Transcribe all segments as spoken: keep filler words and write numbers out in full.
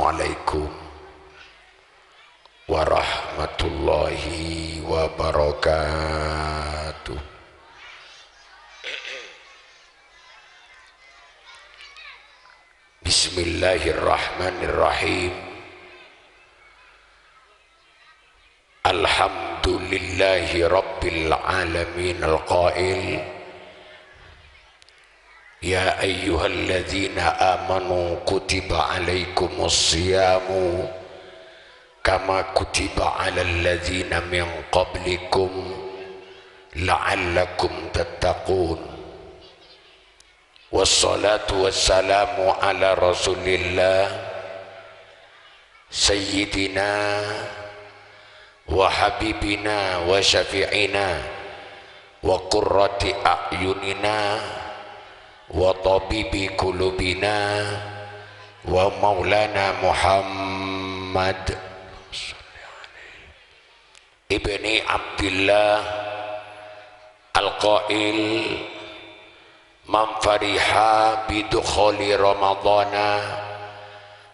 Assalamualaikum warahmatullahi wabarakatuh. Bismillahirrahmanirrahim. Alhamdulillahi rabbil alamin, al-qail, "Ya ayyuhalladzina amanu kutiba alaikumus siyamu kama kutiba alal ladzina min qablikum la'allakum tattaqun." Wassalatu wassalamu ala Rasulillah, Sayyidina wa Habibina wa Syafi'ina wa Qurrati A'yunina wa Tabibi Qulubina wa Maulana Muhammad ibni Abdillah, al-qail, "Man fariha bidukhuli Ramadhana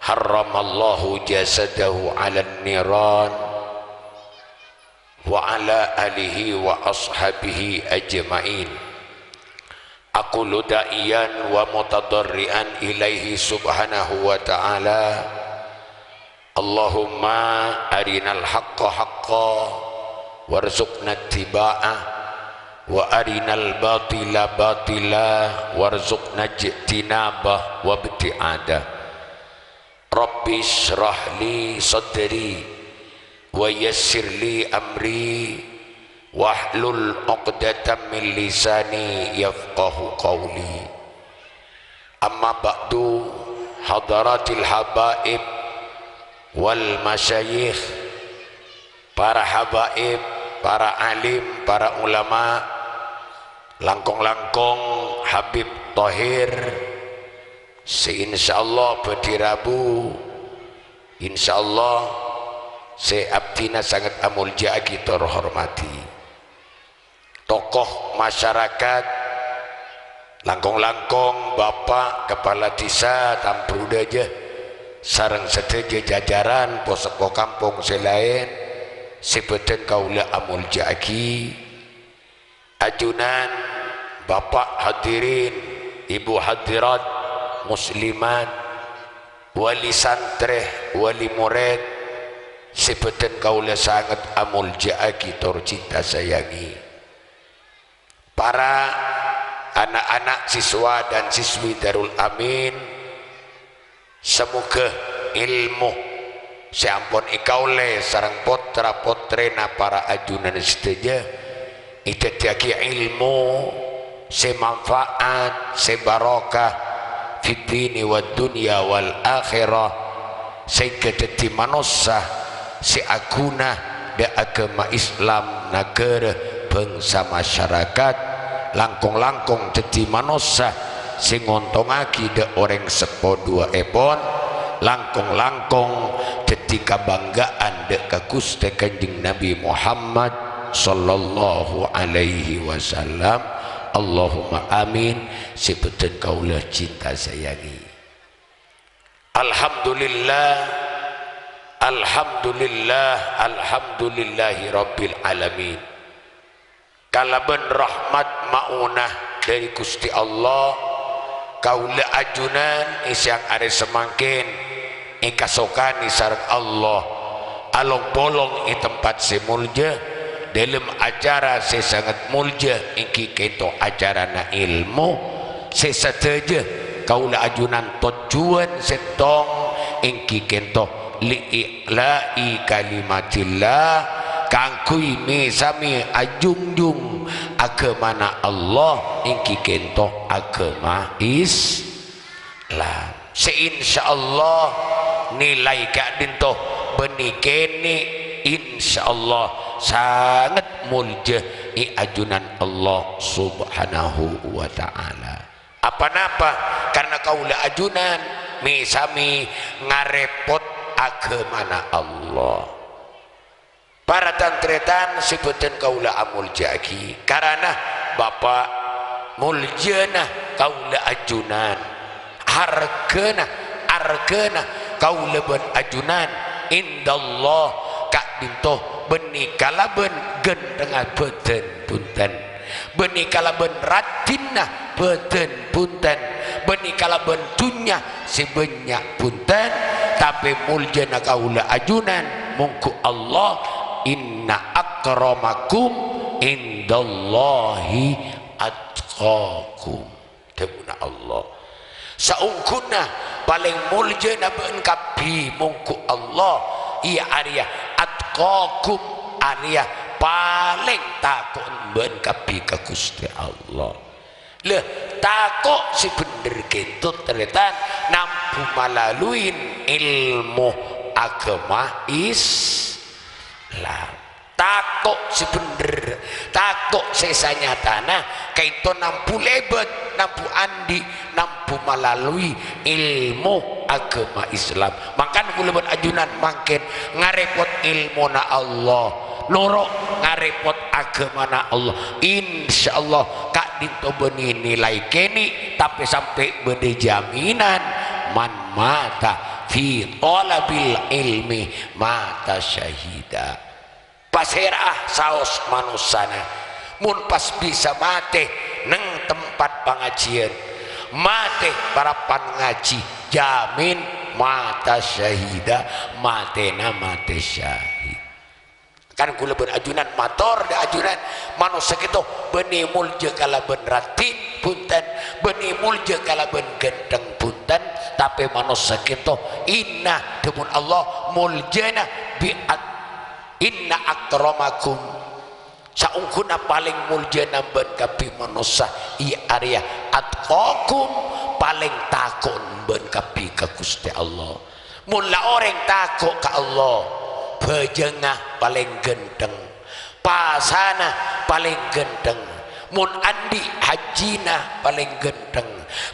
harramallahu jasadahu 'alan niran, wa 'ala alihi wa ashabihi ajma'in." Aqulu da'iyan wa mutadharri'an ilaihi subhanahu wa ta'ala, Allahumma arinal haqqa haqqa warzuqna ittiba'ah, wa arinal batila batila warzuqna ijtinabah wa ibti'adah. Rabbi shrah li sadri wa yassir li amri wahlul 'uqdatam min lisani yafqahu qawli. Amma ba'du, hadaratil habaib wal masyayikh, para habaib, para alim, para ulama, langkong-langkong Habib Thohir, sè insyaallah bhâdhi rabu, insyaallah sè abdhina sanget amoljâ'aghi tor hormadhi. Tokoh masyarakat, langkong-langkong Bapak Kepala Desa Tamprudajâ, sareng sadhâjâ jajaran po-seppo kampong sè laèn sè bâdhân kaulâ amoljâ'aghi, ajunan Bapak hadirin, Ibu hadirat, muslimat, wali santrè, wali morèd, sè bâdhân kaulâ sanget amoljâ'aghi tor cinta sayangi. Para anak-anak siswa dan siswi Darul Amin, samoghâ èlmo sè ampon èkaollè sareng potra-potrèna para ajunan sadhâjâ èdhâddhiyâghi èlmo sè manfaat, sè barokah fid dini wad dunya wal akhirah, sehingga dhâddhi manossa sè aghuna dâ' aghâma Islam, naghârâ, bhângsa, masyarakat, langkong-langkong dhâddhi manossa sè ngontongngaghi dâ' orèng seppo duwâ'èpon, langkong-langkong dhâddhi kabhângga'an dâ' ka Ghustè Kanjeng Nabi Muhammad sallallahu alaihi wasallam. Allahumma amin, sè bâdhân kaulâ cinta sayangi. Alhamdulillah, alhamdulillah, alhamdulillahi rabbil alamin. Kalabân rahmat maunah dhâri Ghustè Allah, kaulâ ajunan è sèyang arè samangkèn èkasokanè sareng Allah, along-polong è tempat sè moljâ, dâlem acara sè sanget moljâ, èngghi kènto acarana èlmo sè sadhâjâ kaulâ ajunan tojjhuwân sèttong èngghi kènto li'i'la'i kalimatillah, kaangghuy mè-samè ajungjung aghâmana Allah èngghi kènto aghâma Islam. Sè insyaallah nilai ka'dinto bânnè kènè' insyaallah sanget moljâ è ajunan Allah Subhanahu wa Ta'ala. Apa-napa, karna kaulâ ajunan mè-samè ngarèpot aghâmana Allah. Para tan-tarètan sè bâdhân kaulâ amoljâ'aghi, karana Bapa', moljâna kaulâ ajunan, harghâna, arghâna Kaulâ bân ajunan, indallah, ka'dinto bânnè kalabân ghântengnga bhâdhân, bhunten. Bânnè kalabân raddhinna bhâdhân, bhunten. Bânnè kalabân dhunnya sè bânnya', bhunten. Tapè moljâna kaulâ ajunan mongghu Allah, "Inna akramakum indallahi atqakum." Dhâbuna Allah, "Saongghuna palèng moljâna bâ'ân kabbhi mongghu Allah, iyâ arèya atqakum, arèya palèng tako' bâ'ân kabbhi ka Ghustè Allah." Lha, tako' sè bhendher ghâpanèka, tarètan, nambu malalui èlmo aghâma Islam. Tako' sè bhendher, tako' sè sanyatana, ka'dinto nambu lèbât, nambu andi', nambu malalui èlmo aghâma Islam. Mangkana kaulâ bân ajunan mangkèn ngarèpot èlmona Allah, noro' ngarèpot aghâmana Allah. Insyaallah, ka'dinto bânnè nilai kènè', tapè sampè' bâdâ jaminan, "Man mata fi thalabil ilmi mata syahida." Pasèra'a saos manossana, mon pas bisa matè neng tempat pangajiân, matè parappa'na ngajhi, jamin mata syahida, matèna matè syahid. Kan kaulâ bân ajunan mator dâ' ajunan, manossa kèto bânnè moljâ kalabân raddhin, bhunten, bânnè moljâ kalabân ghântheng, bhunten, tapè manossa kèto, inna, dhâbuna Allah, moljâna bi at-, "Inna akramakum," saongghuna palèng moljâna bâ'ân kabbhi manossa, iyâ arèya, "atqakum," palèng tako' bâ'ân kabbhi ka Ghustè Allah. Mon la orèng tako' ka Allah, bhâjângnga palèng ghântheng, pasana palèng ghântheng, mon andi' hajjina palèng ghântheng,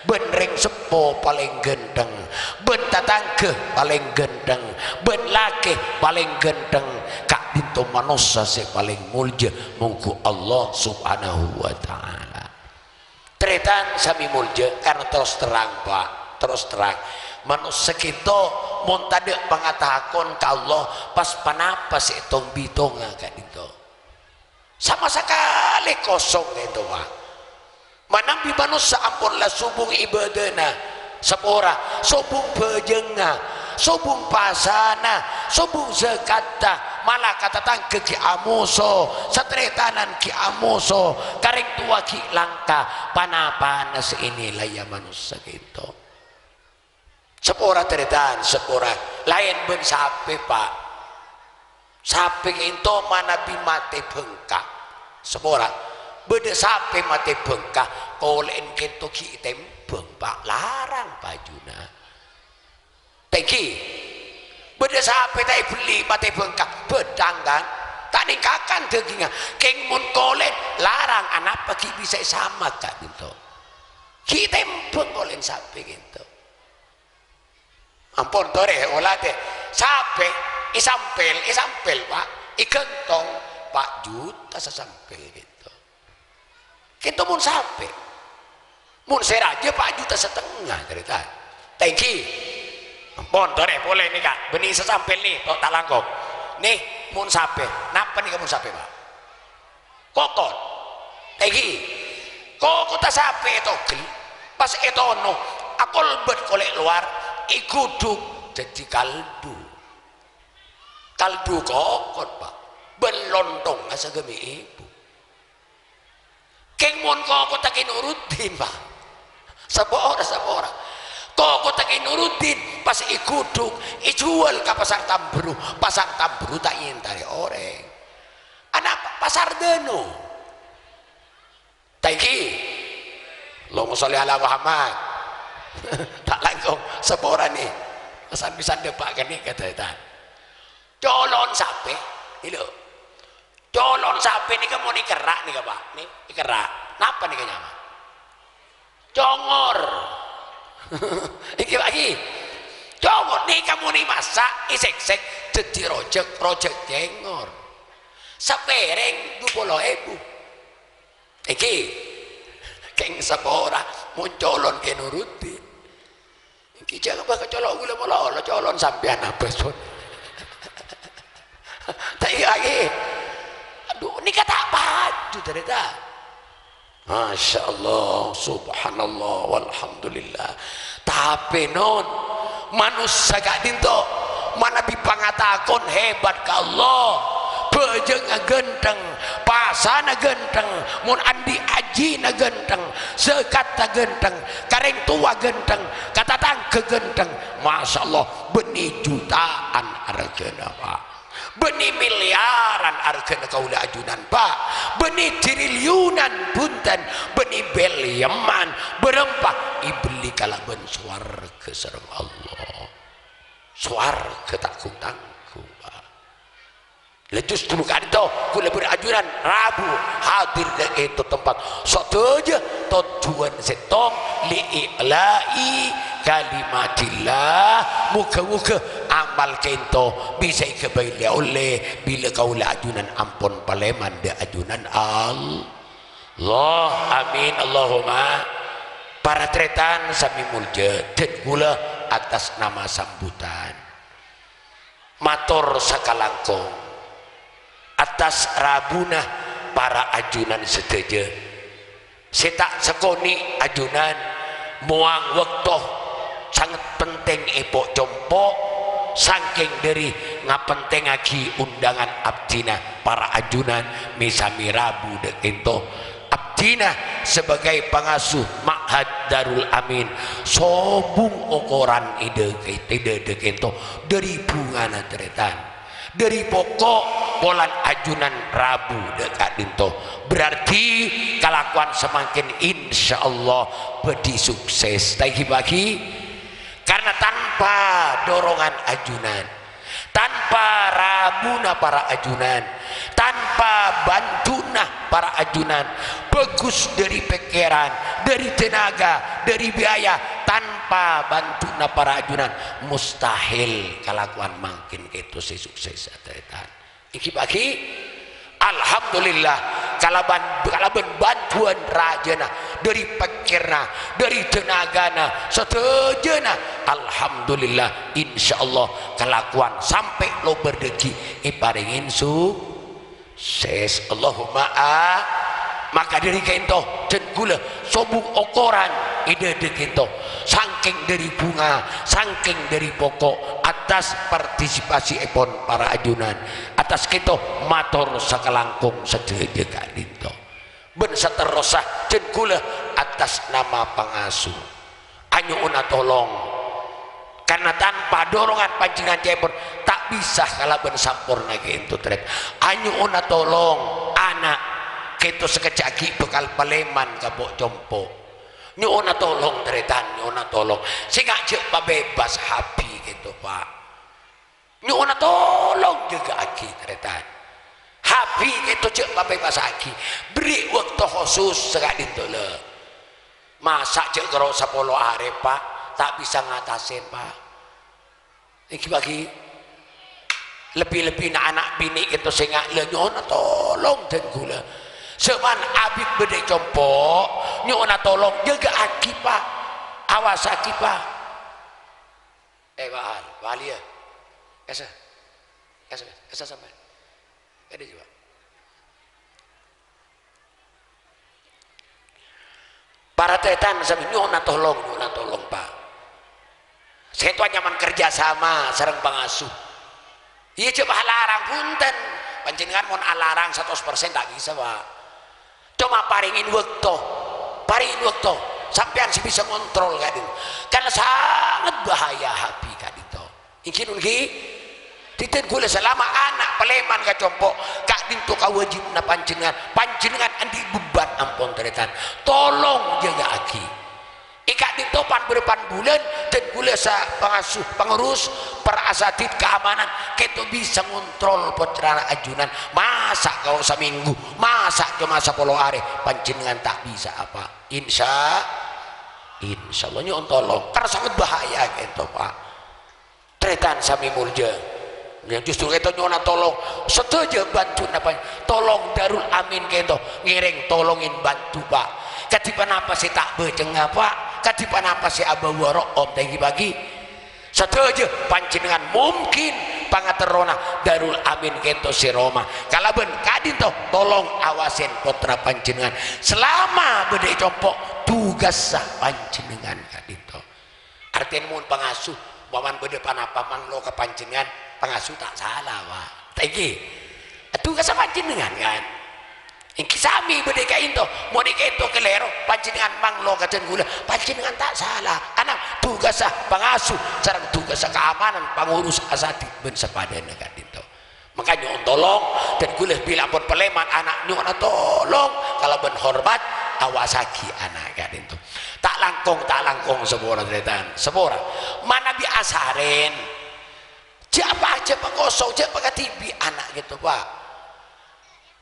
bân rèng seppo palèng ghântheng, bân tatangghâ palèng ghântheng, bân lakè palèng ghântheng, ka'dinto manossa sè palèng moljâ mongghu Allah Subhanahu wa Ta'ala. Tarètan samè moljâ, karna terros terrang, Pa', terros terrang. Manossa kèto mon tadâ' pangatakon ka Allah, pas ponapa sè ètong-bitonga ka'dinto? Sama sakalè kosong ka'dinto, Pa'. Manabi manossa ampon la sobung ibâdâna, sapora, sobung bhâjângnga, sobung pasana, sobung zakatta, mala ka tatangghâ ghi' amoso, sataretanan ghi' amoso, ka rèng towa ghi' langka, ponapana sè ènilaiya manossa kèto? Sapora tarètan, sapora. Laèn bân sapè, Pa'. Sapè ka'dinto manabi matè bângka. Sapora. Bâdâ sapè matè bângka, kolè'en ka'dinto ghi' ètèmbhâng, Pa'. Larang pajuna. Ta' ènggi. Bâdâ sapè ta' èbelli matè bângka, bâdhâng, kan? Ta' nèngkakan dhâghingnga. Kèng mon kolè'en, larang, anapa ghi' bisa èsamak ka'dinto? Ghi' ètèmbhâng kolè'en sapè ka'dinto. Ampon, torè, olatè. Sapè, èsampèl, èsampèl, Pa'. Èghântong, pa' juta sasampèl kèto. Kèto mon sapè. Mon sè rajâ, pa' juta satengnga, tarètan. Ta' ènggi. Ampon, torè, polè nèka. Bânnè sasampèl, nè, to' ta' langkong. Nè, mon sapè. Napa nèka mon sapè, Pa'? Kokot. Ènggi. Kokotta sapè ètogel, pas ètono, akolbhât kolè' lowar, èghudhuk dhâddhi kaldu. Kaldu kokot, Pa'. Bân lonthongnga saghâmè' èbu. Kèng mon kokotta Kè Nuruddin, Pa'. Sapora, sapora. Kokotta Kè Nuruddin pas èghudhuk, èjhuwâl ka Pasar Tamberu. Pasar Tamberu ta' èentarè orèng. Ana' pa-, pasar dâno. Ta' ènggi. Allahumma sholli ala Muhammad. Ta' langkong, sapora nè. San-bhâsan dâpa' kènè' ka tarètan. Colon sapè, nè lho. Colon sapè nèka mon èkerra' nèka, Pa'. Nè, èkerra'. Napa nèka nyamana? Congor. Ènggi, Pa', ènggi. Congor nèka mon èmassa', èsèksèk, dhâddhi rojhâk, rojhâk cèngor. Sapèrèng du polo èbu. Ènggi. Kèng sapora, mon colon Kè Nuruddin. Ènggi jhâ' ngabâs ka colo' ghulâ malolo, colo'na sampèyan abâs pon. Ta' iyâ, ghi. Adhu, nèka ta' paju, tarètan. Masya Allah, subhanallah, walhamdulillah. Tapè, non, manossa ka'dinto manabi pangatakon hebat ka Allah. Bhâjângnga ghântheng, pasana ghântheng, mon andi' ajina ghântheng, zakatta ghântheng, ka rèng towa ghântheng, ka tatangghâ ghântheng. Masya Allah, bânnè jutaan arghâna, Pak. Bânnè milyaran arghâna kaulâ ajunan, Pak. Bânnè triliunan bhunten, bânnè billion, bârâmpa èbelli kalabân sowarghâ sareng Allah. Sowarghâ ta' gung-tanggung, Pak. La justru ka'dinto kaulâ bân ajunan rabu hadir dâ' ka'dinto tempat. Sadhâjâ tojjhuwân sèttong, li'i'la'i kalimatillah. Moghâ-moghâ amal ka'dinto bisa èghâbây lè-ollè bilâ kaulâ ajunan ampon palèman dâ' ajunan Allah. Amin, Allahumma. Para tarètan sami molja, dân kaulâ attas nama sambutan. Mator sakalangkong attas rabuna para ajunan sadhâjâ. Sè ta' sakonè' ajunan mowang bâkto sanget pentèng èpo'-compo', sakèng dâri ngapentèngngaghi ondhângan abdhina para ajunan mè-samè rabu dâ' ka'dinto. Abdhina sebagai pangasuh Ma'had Darul Amin, sobung okoran è dâ-, è dâ-, dâ' ka'dinto dâri bhungana tarètan, dâri poko' polana ajunan rabu dâ' ka'dinto. Berarti kalakowan samangkèn insyaallah bhâdhi sukses. Ta' ènggi, Pak, ghi? Karena tanpa dorongan ajunan, tanpa rabuna para ajunan, tanpa bhântona para ajunan, bhâghus dâri pèkkèran, dâri tenaga, dâri biaya, tanpa bhântona para ajunan, mustahil kalakowan mangkèn ka'dinto sè sukses, tarètan. Ènggi, Pak, ghi? Alhamdulillah, kalabân, kalabân bhântowan rajâna, dâri pèkkèrra, dâri tenagana, sadhâjâna. Alhamdulillah, insyaallah kalakowan sampè' lobâr dâggi' èparèngè sukses. Allahumma a-, maka dâri ka'dinto, dân kaulâ sobung okoran è dâ-, dâ' ka'dinto, sakèng dâri bhunga, sakèng dâri poko', attas partisipasièpon para ajunan. Attas ka'dinto mator sakalangkong sadhâjâ ka'dinto. Bân saterrossa dân kaulâ attas nama pangasuh anyo'ona tolong. Karena tanpa dorongan panjhennengngan ca'èpon ta' bisa kalabân samporna ka'dinto, tarètan. Anyo'ona tolong ana' ka'dinto sakejjhâ' aghi' bhâkal palèman ka po'-compo'. Nyo'ona tolong, tarètan, nyo'ona tolong. Sènga' jhâ' pabebas habi ka'dinto, Pak. Nyo'ona tolong jâgâ'aghi, tarètan. Habi ka'dinto jhâ' pabebasaghi. Berri' bâkto khusus saka'dinto, la. Masa' jhâ' karo sapolo arè, Pak, ta' bisa ngatasè, Pak. Ènggi, Pak, ghi? Lebbi-lebbina ana' binè' ka'dinto sènga' la nyo'ona tolong dân kaulâ. Zaman abit bâdâ è compo', nyo'ona tolong jâgâ'aghi, Pak. Awasaghi, Pak. Eh, Pak Al, Pak Alia. Esa. Esa, esa sampèyan. Ka'dinto, Pak. Para tarètan sami nyo'ona tolong, nyo'ona tolong, Pak. Sèngko' nyaman kerja sama sareng pangasuh. Iyâ, jhâ' pas alarang, bhunten. Panjhennengngan mon alarang saratos persen ta' bisa, Pak. Coma parèngè bâkto. Parèngè bâkto. Sampèyan sè bisa ngontrol ka'dinto. Karena sanget bahaya habi ka'dinto. Ènggi, non, ghi? Dhâddhi dân kaulâ salama ana' palèman ka compo', ka'dinto kawâjibhânna panjhennengngan. Panjhennengngan andi' beban ampon, tarètan. Tolong jâgâ'aghi. È ka'dinto pan-bârâmpan bulân, dân kaulâ sa-, pangasuh, pengurus, para asatid, keamanan, ka'dinto bisa ngontrol pottrana ajunan. Masa' karo samènggu, masa' coma sapolo arè, panjhennengngan ta' bisa apa. Insya, insyaallah nyo'on tolong. Karena sanget bahaya ka'dinto, Pak. Tarètan sami molja. Ya, justru ka'dinto nyo'ona tolong. Sadhâjâ bhântona, Pak. Tolong Darul Amin ka'dinto. Ngèrèng tolongin bhânto, Pak. Kadhi ponapa sè ta' bhâjheng, Pak? Kadhi ponapa sè abâbâ ro'om, ta' èngghi bâgi? Sadhâjâ panjhennengngan mungkin pangaterrona Darul Amin ka'dinto sè roma. Kalabân ka'dinto, tolong awasèn pottra panjhennengngan. Salama bâdâ è compo', tugassa panjhennengngan ka'dinto. Artèna mon pangasuh, umpamana bâdâ ponapa manglo ka panjhennengngan, pangasuh ta' sala, Pak. Ta' èngghi? Tugassa panjhennengngan, kan? Èngghi samè bâdâ è ka'dinto, mon è ka'dinto kalèro, panjhennengngan manglo ka dân kaulâ, panjhennengngan ta' sala. Karna tugassa pangasuh sareng tugassa kaamanan, pangurus asadi' bân sapadhâna ka'dinto. Maka nyo'on tolong, dân kaulâ bilâ ampon palèman ana' nyo'ona tolong kalabân hormat, awasaghi ana' ka'dinto. Ta' langkong, ta' langkong sapora, tarètan. Sapora. Manabi asarèn. Jhâ' apa, jhâ' pakosong, jhâ' pakadhibi' ana' ka'dinto, Pak.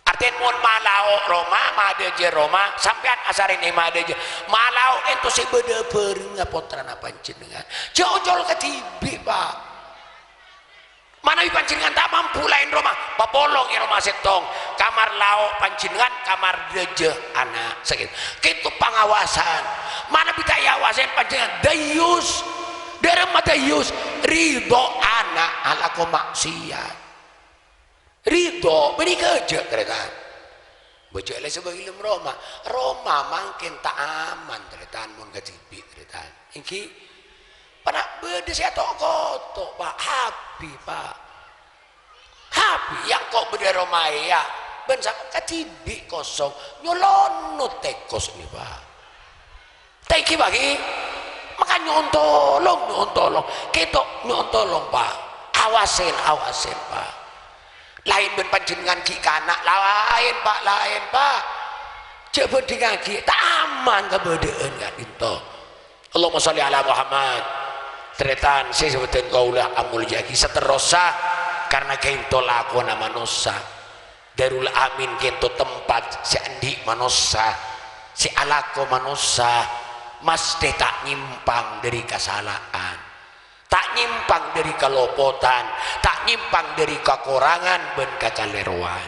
Artèna mon malao roma, madhâjâ roma, sampèyan asarèn è madhâjâ. Malao ka'dinto sè bâdâ bhârengnga pottrana panjhennengngan. Jhâ' ocol kadhibi', Pak. Manabi panjhennengngan ta' mampu laèn roma, papolong è roma sèttong. Kamar lao' panjhennengngan, kamar dhâjâ ana'. Sakèng. Ka'dinto pangawasan. Manabi ta' èawasè panjhennengngan, dayyus. Dâ'remma dayyus, ridho ana' alako ma'siyat. Ridho, bânnè ghâjâ', tarètan. Bâjâ' la sabâ' è dâlem roma. Roma mangkèn ta' aman, tarètan, mon kadhibi', tarètan. Èngghi, pana' bâdâ sè ato'-koto', Pak. Habi, Pak. Habi, yâ engko' bâdâ roma, iyâ. Bân sa-, kadhibi' kosong. Nyolonot tèkos nè, Pak. Ta' èngghi bâgi? Maka nyo'on tolong, nyo'on tolong. Ka'dinto nyo'on tolong, Pak. Awasèn, awasèn, Pak. Laèn bân panjhennengngan ghi' kana', laèn, Pak, laèn, Pak. Jhâ' bhândhingngaghi, ta' aman kabâdâ'ân ka'dinto. Allahumma sholli ala Muhammad. Tarètan sè sabâdhân kaulâ amoljâ'aghi saterrossa, karna ka'dinto lakona manossa. Darul Amin ka'dinto tempat sè andi' manossa, sè alako manossa, masthè ta' nyèmpang dâri kasala'an, ta' nyèmpang dâri kalopotan, ta' nyèmpang dâri kakorangan bân kakalèrowan.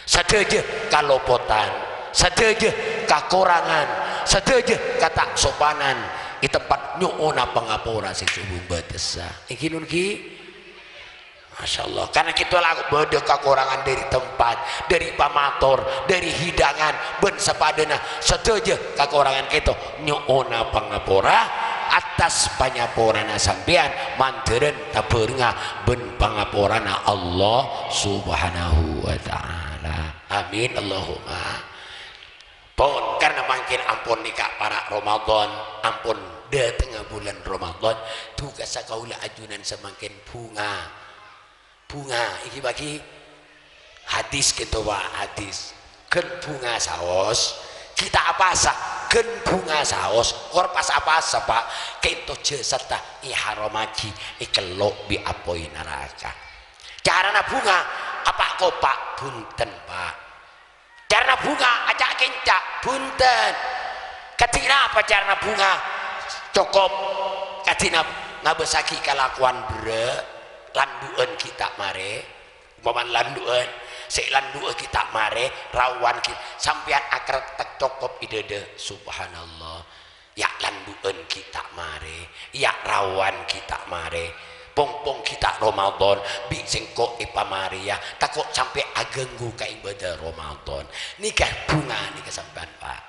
Sadhâjâ kalopotan, sadhâjâ kakorangan, sadhâjâ katasopanan è tempat nyo'ona pangapora sè sobung bâtessa. Èngghi, non, ghi? Masya Allah, karna ka'dinto la bâdâ kakorangan dâri tempat, dâri pamator, dâri hidangan, bân sapadhâna. Sadhâjâ kakorangan ka'dinto nyo'ona pangapora attas panyaporana sampèyan mandhârân tabhârengnga bân pangaporana Allah Subhanahu wa Ta'ala. Amin, Allahumma. Pon, karna mangkèn ampon nèka para' Ramadan, ampon dâtengnga bulân Ramadan, tugassa kaulâ ajunan samangkèn bhunga. Bhunga, èngghi bâgi hadis ka'dinto, Pak, hadis. Ghân bhunga saos, ghi' ta' apasa, ghân bhunga saos, kor pas apasa, Pak, ka'dinto jasadda èharamaghi, èkello' bi' apoy naraka. Carana bhunga, apa-kopa, bhunten, Pak. Carana bhunga aca'-kenca', bhunten. Kadhi napa carana bhunga? Cokop kadhi nap-, ngabâssaghi kalakowan berrâ', landhu'ân ghi' ta' marè. Umpamana landhu'ân, sè landhu'â ghi' ta' marè, rawan ghi', sampèyan akrettek cokop è dâdâ. Subhanallah. Yâ' landhu'ân ghi' ta' marè, yâ' rawan ghi' ta' marè, pong-pong ghi' ta' Ramadan, bi' sèngko' èpamarèya, tako' sampè' aghânggu ka ibâdâ Ramadan. Nèka bhunga nèka sampèyan, Pak.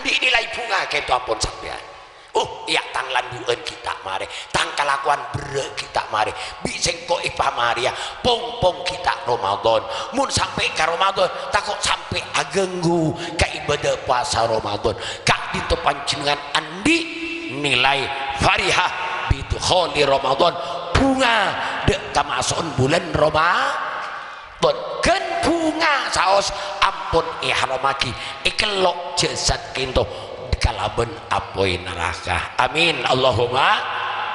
Andi' nilai bhunga ka'dinto ampon sampèyan. Uh, yâ' tang landhu'ân ghi' ta' marè, tang kalakowan berrâ' ghi' ta' marè, bi' sèngko' èpamarèya, pong-pong ghi' ta' Ramadan. Mon sampè' ka Ramadan, tako' sampè' aghânggu ka ibâdâ pasa Ramadan. Ka'dinto panjhennengngan andi' nilai fariha bidkholi Ramadan, bhunga dâ' kamaso'an bulân Ramadan. Ghân bhunga saos ampon èharamaghi, èkello' jasad ka'dinto kalabân apoy naraka. Amin. Allahumma.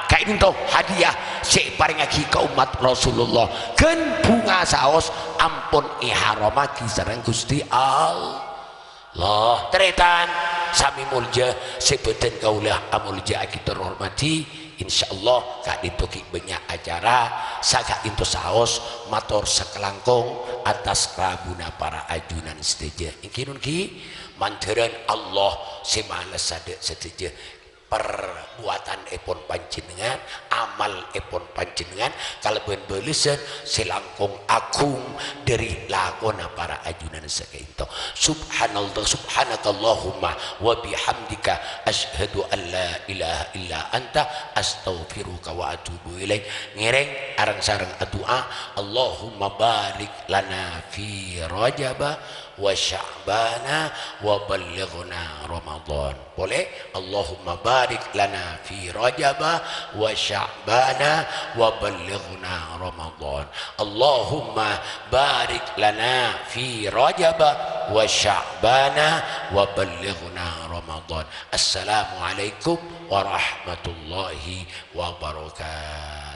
Ka'dinto hadiah sè èparèngaghi ka ommat Rasulullah. Ghân bhunga saos ampon èharamaghi sareng Ghustè Allah. Tarètan, samè molja, sè bâdân kaulâ amolja'aghi tor hormadhi, insyaallah ka'dinto ghi' bânnya' acara, saka'dinto saos mator sakalangkong attas rabuna para ajunan sadhâjâ. Èngghi non ghi, mandhârân Allah sè malessa dâ' sadhâjâ. perbuatanèpon panjhennengngan, amalèpon panjhennengngan, kalabân bâlessan sè langkong aghung dhâri lakona para ajunan saka'dinto. Subhanallah, subhanakallahumma wa bihamdika, asyhadu an la ilaha illa anta, astaghfiruka wa atubu ilaik. Ngèrèng areng-sareng adu'a, Allahumma barik lana fi Rajaba wa Sya'bana wa ballighna Ramadan. Polè, Allahumma barik lana fi Rajaba wa Sya'bana wa ballighna Ramadan. Allahumma barik lana fi Rajaba wa Sya'bana wa ballighna Ramadan. Assalamualaikum warahmatullahi wabarakatuh.